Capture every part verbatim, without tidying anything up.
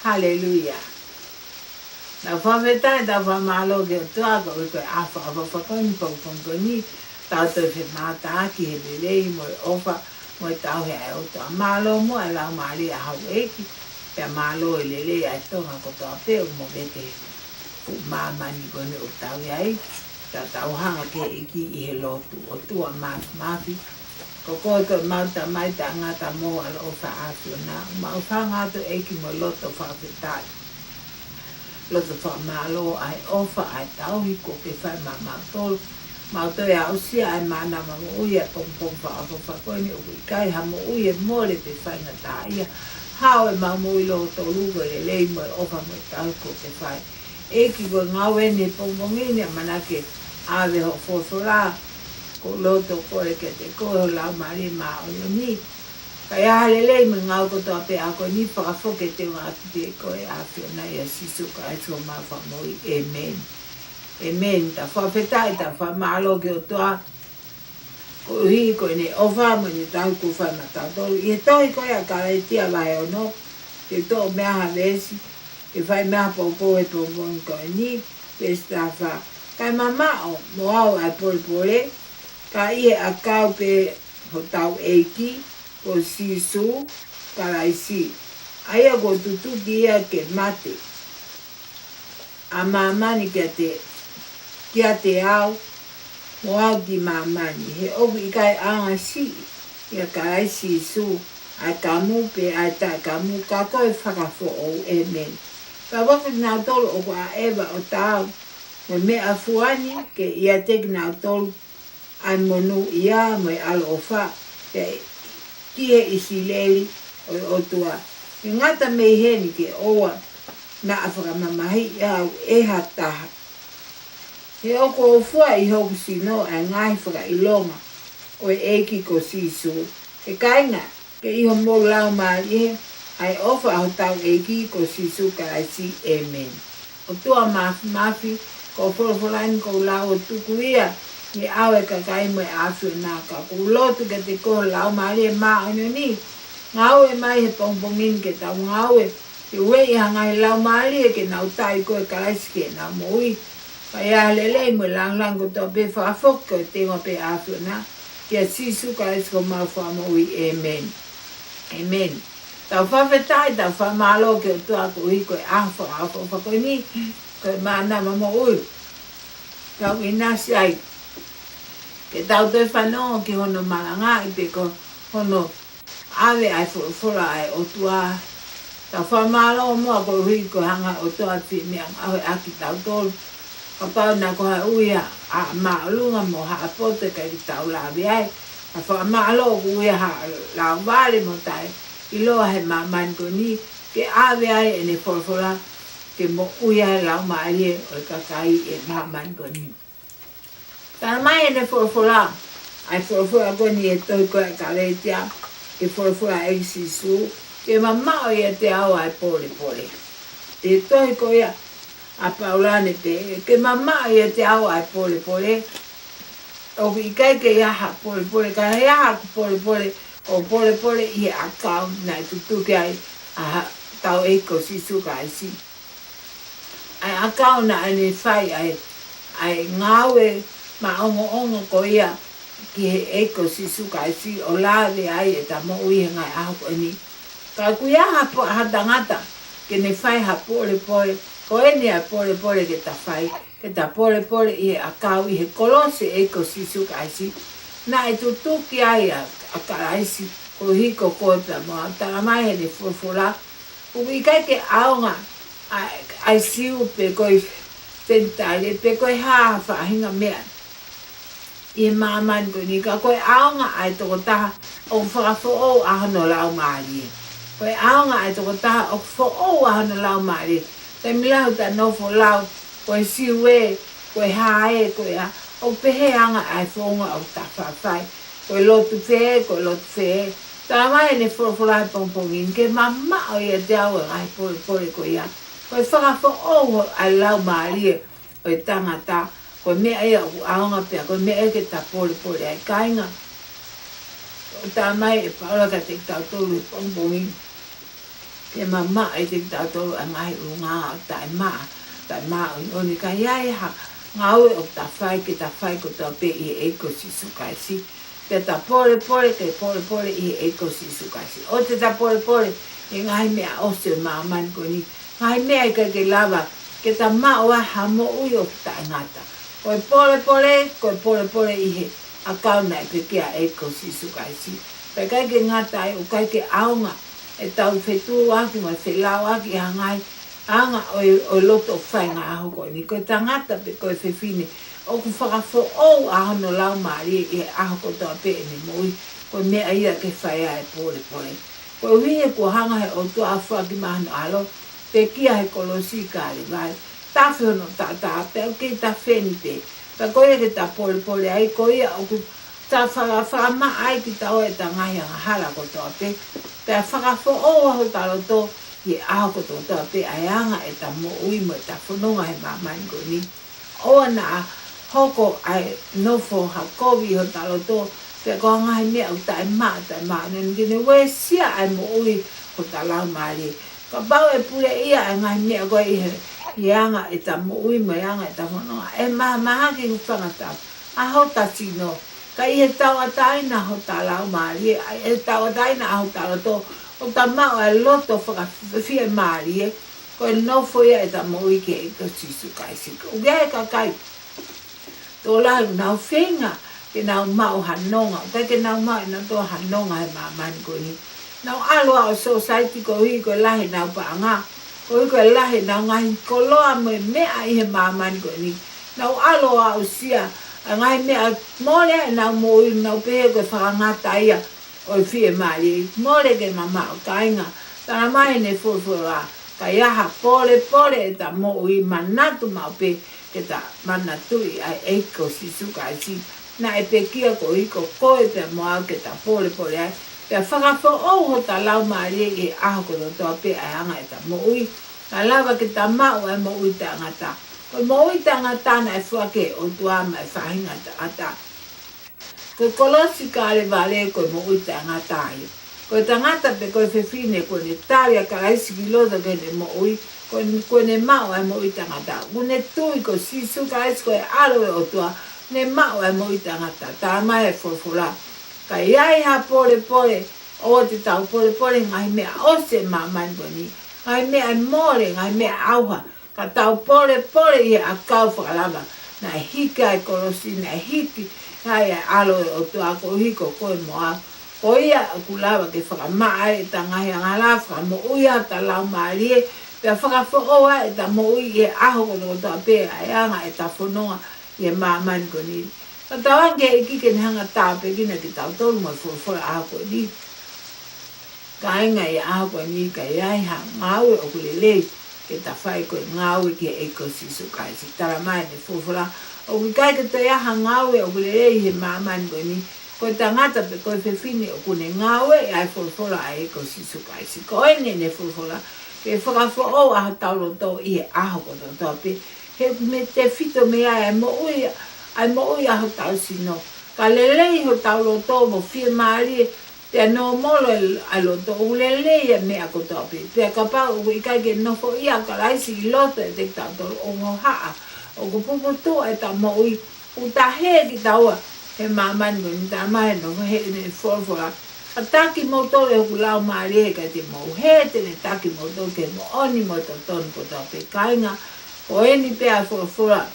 Haleluia. Tau fakafetaʻi, tau fakamālō ki he ʻOtua koeʻuhi ko e ʻaho fakaʻofoʻofa ko eni, pongipongi ko eni, tau toe femātaaki he lelei mo e ʻofa mo e tauhi ʻa e ʻOtua. Mālō muʻa e laumālie ʻa houʻeiki, pea mālō e lelei ʻa e Tonga kotoa pē ʻoku movete he fuʻu māmani ko eni ʻoku tau ʻi ai. Tau hanga ki he ʻEiki ʻi he lotu. ʻOtua Māfimafi, ko koe ko ʻemau Tamai taʻengata mo ʻaloʻofa ʻa e ʻAfiona. Mau hanga atu ʻEiki mo e loto fakafetaʻi, loto fakamālō ʻa e ʻofa, ʻa e tauhi kuo ke fai maʻamautolu. Mau toe aʻusia ʻa e mānava moʻui ʻa e pongipongi fakaʻofoʻofa ko eni, ʻoku ʻikai ha moʻui ʻe mole pe faingataʻaʻia. Hao ʻemau moʻui lōtolu ko e lelei mo e ʻofa mo e tauhi kuo ke fai. ʻEiki, ko e ngāue eni he pongipongi ni, ʻamanaki ke ʻave hoʻo folofola. Ko e lotu ko ē kiate koe ho Laumālie Māʻoniʻoni, kae ʻai ha lelei mei he ngāue kotoa pē ʻa ko eni, fakafoki kiate au ʻaki pē koe ʻAfiona, ʻia Sīsū Kalaisi ko homau Fakamoʻui. ʻĒmeni. ʻĒmeni. Tau fakafetaʻi, tau fakamālō ki he ʻOtua koeʻuhi ko ʻene ʻofa mo ʻene tauhi kuo fai maʻatautolu. ʻI he tohi ko ia ʻa Kalētia vahe ono, ke toʻo mei ai ha veesi ke fai mei ai ha poupou he pongipongi ko eni, veesi taha fā. Kae mamaʻo mo au ʻa e polepole, ka ʻi he ʻakau pē hotau ʻEiki ko Sīsū Kalaisi, ʻa ia kuo tutuki ia ke mate ʻa māmani kiate, kiate au, mo au ki māmani. He ʻoku ʻikai ʻaonga siʻi ʻia Kalaisi Sīsū ʻa e kamu pe ʻa e taʻekamu, ka ko e fakafoʻou. ʻĒmeni. Pea ʻoku ʻikai ko kinautolu ʻoku ʻaʻeva ʻo taau mo e meʻafua ni, ke ʻiate kinautolu ʻa e monūʻia mo e ʻaloʻofa, pea ki he ʻIsileli ʻo e ʻOtua. Ke ngata mei heni ke ʻoua naʻa fakamamahiʻi au ʻe ha taha. He ʻoku ou fua ʻi hoku sino ʻa e ngaahi fakaʻilonga ʻo e ʻEiki ko Sīsū. ʻE kāinga, ke ʻi homou laumālie ʻa e ʻofa ʻa hotau ʻEiki ko Sīsū Kalaisi. ʻĒmeni. ʻOtua Māfimafi, ko e folofola eni kuo u lau ʻo tuku ia ʻi he ʻao ʻo e kakai mo e ʻAfiona, ka ʻoku ou lotu kiate koe ho Laumālie Māʻoniʻoni, ngāue mai he pongipongi ni ke tau ngāue ke ueʻi ha ngaahi laumālie ke nau tauhi koe Kalaisi ki heʻenau moʻui, kae ʻai ha lelei mo e lāngilangi kotoa pē, fakafoki kotoa pē ʻAfiona, ʻia Sīsū Kalaisi ko homau Fakamoʻui. ʻĒmeni. ʻĒmeni. Tau fakafetaʻi, tau fakamālō ki he ʻOtua koeʻuhi ko e ʻaho fakaʻofoʻofa ko eni, ko e mānava moʻui tau ʻinasi ai, ke tau toe fanongo ki hono malangaʻi pe ko hono ʻave ʻa e folofola ʻa e ʻOtua. Tau fakamālō muʻa koeʻuhi ko e hanga ʻe he ʻOtua ʻo fie meʻangāueʻaki kitautolu. Kapau naʻe ko ha ui ʻa māʻolunga mo haʻa poto ʻikai ke tau lave ai, ka fakamālō ʻoku ui ʻa haʻa lāuvale mo taʻeʻiloa he māmani ko eni, ke ʻave ai ʻene folofola ke moʻui ai e laumālie ʻo e kakai ʻi he māmani ko eni. Talamai ʻe heʻene folofola, ʻa e folofola ko eni ʻi he tohi ko ia ʻa Kalētia, ʻi he folofola ʻa e ʻEiki ko Sīsū, ke mamaʻo ʻiate au ʻa e polepole. ʻI he tohi ko ia ʻa Paula naʻe pehē, ke mamaʻo ʻiate au ʻa e polepole. ʻOku ʻikai ke ʻi ai ha polepole, ka ʻi ai haku polepole, ko e polepole ʻi he ʻakau naʻe tutuki ai ʻa hotau ʻEiki ko Sīsū Kalaisi. ʻA e ʻakau naʻa ne fai ai ʻa e ngāue maʻongoʻonga ko ia ki he ʻEiki ko Sīsū Kalaisi, ʻo lave ai ʻeta moʻui he ngaahi ʻaho ko eni. Ka ʻoku ʻi ai ha po-, ha tangata ke ne fai ha polepole, ko eni ʻa e polepole ke ta fai, ke ta polepole ʻi he ʻakau, ʻi he kolosi ʻo e ʻEiki ko Sīsū Kalaisi. Naʻe tutuki ai ʻa, ʻa Kalaisi, koeʻuhi ko koe pea mo au. Talamai ʻe heʻene folofola, ʻoku ʻikai ke ʻaonga ʻa, ʻa e Siu pe ko e Senitaile pe ko e hā ha faʻahinga meʻa ʻi he māmani ko eni, ka ko e ʻaonga ʻa e tokotaha ʻoku fakafoʻou ʻa hono laumālie. Ko e ʻaonga ʻa e tokotaha ʻoku foʻou ʻa hono laumālie. Taimi lahi ʻoku ta nofo ʻo lau, ko e Siu ē, ko e hā ē, ko e hā, ʻoku pehē ange ʻa e founga ʻoku ta faʻa fai. Ko e lotu fē, ko e lotu fē. Talamai ʻe heʻene folofola he pongipongi ni, ke mamaʻo ʻiate au ʻa e ngaahi polepole ko ia. Ko e fakafoʻou ʻa e laumālie ʻo e tangata, ko e meʻa ia ʻoku ʻaonga pea ko e meʻa ia ke ta polepole ai, kāinga. ʻOku talamai ʻe Paula kiate kitautolu he pongipongi ni, ke mamaʻo ʻiate kitautolu ʻa e ngaahi ʻulungaanga ʻoku taʻemaʻa, taʻemāʻoniʻoni, ka ʻi ai ha ngāue ʻoku ta fai, ke ta fai kotoa pē ʻi he ʻEiki ko Sīsū Kalaisi. Pea ta pōlepole, ke pōlepole ʻi he ʻEiki ko Sīsū Kalaisi. ʻOua te ta pōlepole ʻi he ngaahi meʻa ʻosi ʻo e māmani ko eni. Ngaahi meʻa ʻikai ke lava ke ta maʻu ai ha moʻui ʻoku taʻengata. Ko e pōlepole, ko e pōlepole ʻi he ʻakau naʻe pekia ʻe he ʻEiki ko Sīsū Kalaisi. Pea ʻikai ke ngata ai, ʻoku ʻikai ke ʻaonga ʻetau fetuʻuaki mo e felauʻaki ʻi he ngaahi anga ʻo e, ʻo e loto ʻoku fai he ngaahi ʻaho ko eni. Ko e tangata pe ko e fefine ʻoku fakafoʻou ʻa hono laumālie ʻi he ʻaho kotoa pē ʻene moʻui, ko e meʻa ia ke fai ai e pōlepole. Koeʻuhi he kuo hanga he ʻOtua ʻo foaki mai hono ʻAlo, pekia he kolosi ʻi Kalevale, tafe hono taʻataʻa pea ʻoku kei tafe ni pē. Pea ko ia ke ta pōlepole ai, ko ia ʻoku ta faka-, fakamaʻa ai kitaua ʻi heʻeta ngaahi angahala kotoa pē. Pea fakafoʻou ʻa hota loto ʻi he ʻaho kotoa pē ʻa e anga ʻeta moʻui mo ʻeta fononga he māmani ko eni. ʻOua naʻa hoko ʻa e nofo ha kovi ʻi hota loto, pea ko e ngaahi meʻa ʻoku taʻemaʻa, taʻemāʻoniʻoni, ke ne uesia ʻa e moʻui hota laumālie. Kapau ʻe puleʻia ʻa e ngaahi meʻa ko ē ʻi he, ʻi he anga ʻeta moʻui mo e anga ʻeta fononga, ʻe mahamahaki, hūfanga tapu, ʻa hota sino. Ka ʻi he tauʻatāina hota laumālie, ʻa, ʻi he tauʻatāina ʻa hota loto, ʻo ta maʻu ʻa e loto fakafiemālie, ko e nofo ia ʻeta moʻui ki he ʻEiki ko Sīsū Kalaisi. ʻOku ʻi ai e kakai tokolahi ʻoku nau feinga ke nau maʻu ha nonga, ʻikai ke nau maʻu ʻe nautolu ha nonga he māmani ko eni. Nau ʻalu ʻo sōsaieti koeʻuhi ko e lahi ʻenau paʻanga, koeʻuhi ko e lahi ʻenau ngaahi koloa mo e meʻa ʻi he māmani ko eni. Nau ʻalu ʻo aʻusia ʻa e ngaahi meʻa mole ai ʻenau moʻui, nau pehē ko e fakangata ia ʻo e fiemālie, mole ke mamaʻo, kāinga. Talamai ʻe he folofola, ka ʻi ai ha pōlepole ʻeta moʻui, manatu maʻu pē ke ta manatuʻi ʻa e ʻEiki ko Sīsū Kalaisi, naʻe pekia koeʻuhi ko koe pea mo au ke ta pōlepole ai, pea fakafoʻou hota laumālie ʻi he ʻaho kotoa pē ʻa e anga ʻeta moʻui, kae lava ke ta maʻu ʻa e moʻui taʻengata. Ko e moʻui taʻengata naʻe foaki ʻe he ʻOtua maʻa e faʻahinga taʻata. Ko e kolosi Kalevale ko e moʻui taʻengata ia. Ko e tangata pe ko e fefine kuo ne tali ʻa Kalaisi ki loto ki heʻene moʻui, ko, kuo ne maʻu ʻa e moʻui taʻengata. Kuo ne tui ko Sīsū Kalaisi ko e ʻAlo ʻo e ʻOtua, ne maʻu ʻa e moʻui taʻengata. Talamai ʻe he folofola, ka ʻi ai ha pōlepole, ʻoua te tau pōlepole he ngaahi meʻa ʻosi ʻo e māmani ko eni. Ngaahi meʻa ʻe mole, ngaahi meʻa ʻauha. Ka tau pōlepole ʻi he ʻakau fakalava naʻe hiki ai e kolosi, naʻe hiki ai ʻa e ʻAlo ʻo e ʻOtua koeʻuhi ko koe mo au. Ko ia ʻoku lava ke fakamaʻa ai ʻeta ngaahi angahala, fakamoʻui ai hota laumālie, pea fakafoʻou ai ʻeta moʻui ʻi he ʻaho kotoa pē ʻa e anga ʻeta fononga ʻi he māmani ko eni. Fakatauange ki he ʻEiki ke ne hanga ʻo tāpuekina kitautolu mo e folofola ʻaho ko eni. Kāinga, ʻi he ʻaho ko eni ka ʻi ai ha ngāue ʻoku lelei ke ta fai, ko e ngāue ki he ʻEiki ko Sīsū Kalaisi. Talamai ʻe he folofola, ʻoku ʻikai ke toe ʻi ai ha ngāue ʻoku lelei he māmani ko eni, ko e tangata pe ko e fefine ʻoku ne ngāueʻi ʻa e folofola ʻa e ʻEiki ko Sīsū Kalaisi. Ko eni ʻene folofola, ke fakafoʻou ʻa hotau loto ʻi he ʻaho kotoa pē. He ʻoku tefito mei ai ʻa e moʻui, ʻa e moʻui ʻa hotau sino. Ka lelei hotau loto mo fiemālie, pea nōmolo ʻa e loto, ʻoku lelei ʻa e meʻa kotoa pē. Pea kapau ʻoku ʻikai ke nofoʻia ʻa Kalaisi ʻi loto ʻiate kitautolu, ʻoku hohaʻa, ʻoku puputuʻu ʻeta moʻui, ʻoku ta hē kitaua he māmani ko eni. Talamai ʻe he folofola, ka taki kimoutolu ʻe hoku Laumālie, he ʻikai te mou hē, te ne taki kimoutolu ki he moʻoni mo e totonu kotoa pē. Kāinga, ko eni pē ʻa e folofola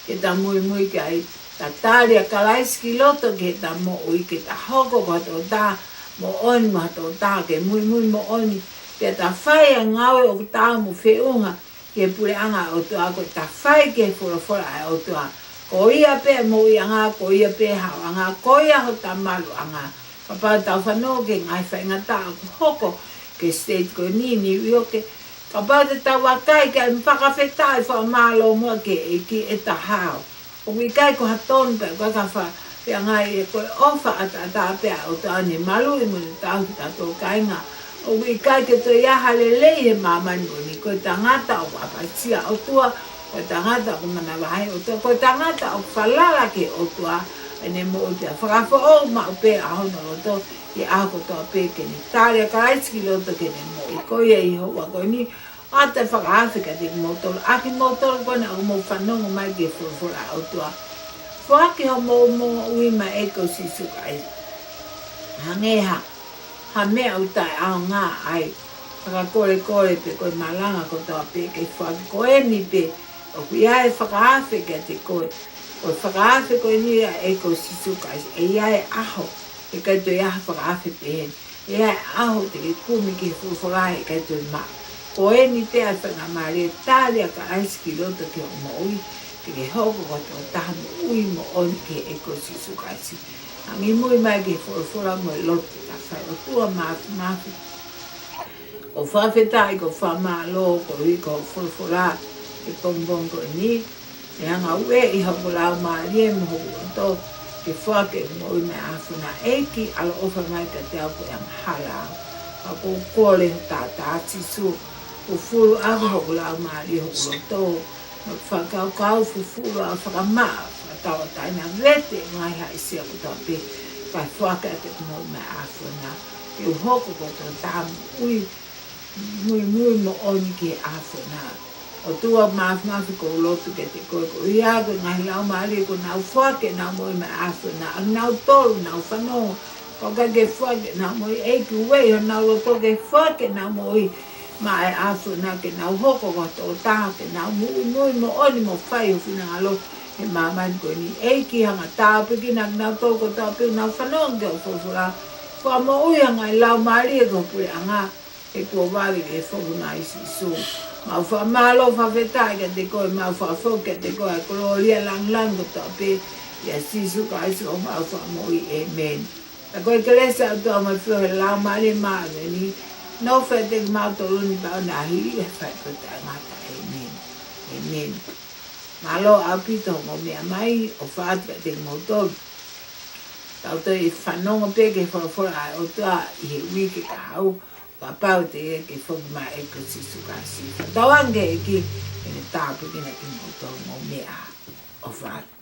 ke ta muimui ki ai, ta tali ʻa Kalaisi ki loto ki heʻeta moʻui, ke ta hoko ko ha tokotaha moʻoni mo ha tokotaha ke muimui moʻoni, pea ta fai ʻa e ngāue ʻoku taau mo feʻunga ki he puleʻanga ʻo e ʻOtua, ko ʻeta fai ki he folofola ʻa e ʻOtua. Ko ia pē moʻuiʻanga, ko ia pē haoʻanga, ko ia hota maluʻanga. Kapau te tau fanongo ki he ngaahi faingataʻa ʻoku hoko ki he state ko eni, Niu ʻIoke, kapau te tau vakai ki ai, fakafetaʻi, fakamālō muʻa ki he ʻEiki ʻeta hao. ʻOku ʻikai ko ha tonu pē, ko ha fa-, feangai, ʻe ko e ʻofa ʻataʻatā pē ʻa e ʻOtua ne maluʻi mo ne tauhi kitautolu, kāinga. ʻOku ʻikai ke toe ʻi ai ha lelei he māmani ko eni. Ko e tangata ʻoku ʻapasia ʻOtua, ko e tangata ʻoku manavahē ʻOtua, ko e tangata ʻoku falala ki he ʻOtua, ʻene moʻui pea fakafoʻou maʻu pē ʻa hono loto ʻi he ʻaho kotoa pē ke ne tali ʻa Kalaisi ki loto ki heʻene moʻui. Ko ia ʻi he houa ko eni, ʻoatu e fakaafe kiate kimoutolu, ʻa kimoutolu ko ena ʻoku mou fanongo mai ki he folofola ʻa e ʻOtua. Foaki hoʻomou moʻui maʻa e ʻEiki ko Sīsū Kalaisi. Hangē ha, ha meʻa ʻoku taʻeʻaonga ai, fakakolekole pe ko e malanga kotoa pē ke foaki. Ko eni pē ʻoku ʻi ai e fakaafe kiate koe. Ko e fakaafe ko eni ʻa e ʻEiki ko Sīsū Kalaisi, ʻe ʻi ai e ʻaho ʻe ʻikai toe ʻi ai ha fakaafe pehē. ʻE ʻi ai e ʻaho te ke kumi ki he folofola ʻe ʻikai toe maʻu. Ko eni pē ʻa e faingamālie, tali ʻa Kalaisi ki loto ki hoʻo moʻui, ke ke hoko ko e tokotaha moʻui moʻoni ki he ʻEiki ko Sīsū Kalaisi. Angimui mai ki he folofola mo e lotu, ka fai. ʻOtua Māfimafi, ʻoku ou fakafetaʻi, ʻoku ou fakamālō koeʻuhi ko hoʻo folofola he pongipongi ko eni. ʻE hanga ʻo ueʻi hoku laumālie mo hoku loto ke foaki e moʻui maʻa e ʻAfiona. ʻEiki, ʻaloʻofa mai kiate au ko e angahala au. Ka ʻoku ou kole ho taʻataʻa Sīsū, fufulu ʻaki hoku laumālie, hoku loto, mo e fakakaukau, fufulu ʻa e fakamaʻa, fakatauʻatāina, vete e ngaahi haʻisia kotoa pē, kae foaki atu e moʻui maʻa e ʻAfiona. Ke u hoko ko e tokotaha moʻui muimui moʻoni ki he ʻAfiona. ʻOtua Māfimafi, ʻoku ou lotu kiate koe koeʻuhi ko e ngaahi laumālie kuo nau foaki ʻenau moʻui maʻa e ʻAfiona, ʻa kinautolu ʻoku nau fanongo, ka ʻoku ʻikai ke foaki ʻenau moʻui. ʻEiki, ueʻi honau loto ke foaki ʻenau moʻui maʻa e ʻAfiona, ke nau hoko ko e tokotaha, ke nau muimui moʻoni mo fai ho finangalo he māmani ko eni. ʻEiki, hanga ʻo tāpuekina kinautolu kotoa pē ʻoku nau fanongo ki hoʻo folofola. Fakamoʻui ʻa e ngaahi laumālie ki ho puleʻanga, he kuo vave ke foki mai Sīsū. Mau fakamālō, fakafetaʻi kiate koe, mau fakafoki kiate koe ʻa e kolōlia, lāngilangi kotoa pē, ʻia Sīsū Kalaisi ko homau Fakamoʻui. ʻĒmeni. Ka ko e kelesi ʻa e ʻOtua mo e feohi ʻa e Laumālie Māʻoniʻoni, nofo ʻiate kimautolu ni pea ʻoua naʻa hili ʻa e fai pē taʻengata. ʻĒmeni. ʻĒmeni. Mālō ʻaupito hoʻomou meʻa mai, ʻofa atu kiate kimoutolu. Tau toe fanongo pē ki he folofola ʻa e ʻOtua ʻi he uike kahaʻu, kapau te ke foki mai ʻEiki ko Sīsū Kalaisi. Fakatauange ki he ʻEiki ke ne tāpuekina kimoutolu, mou meʻa ā. ʻOfa atu.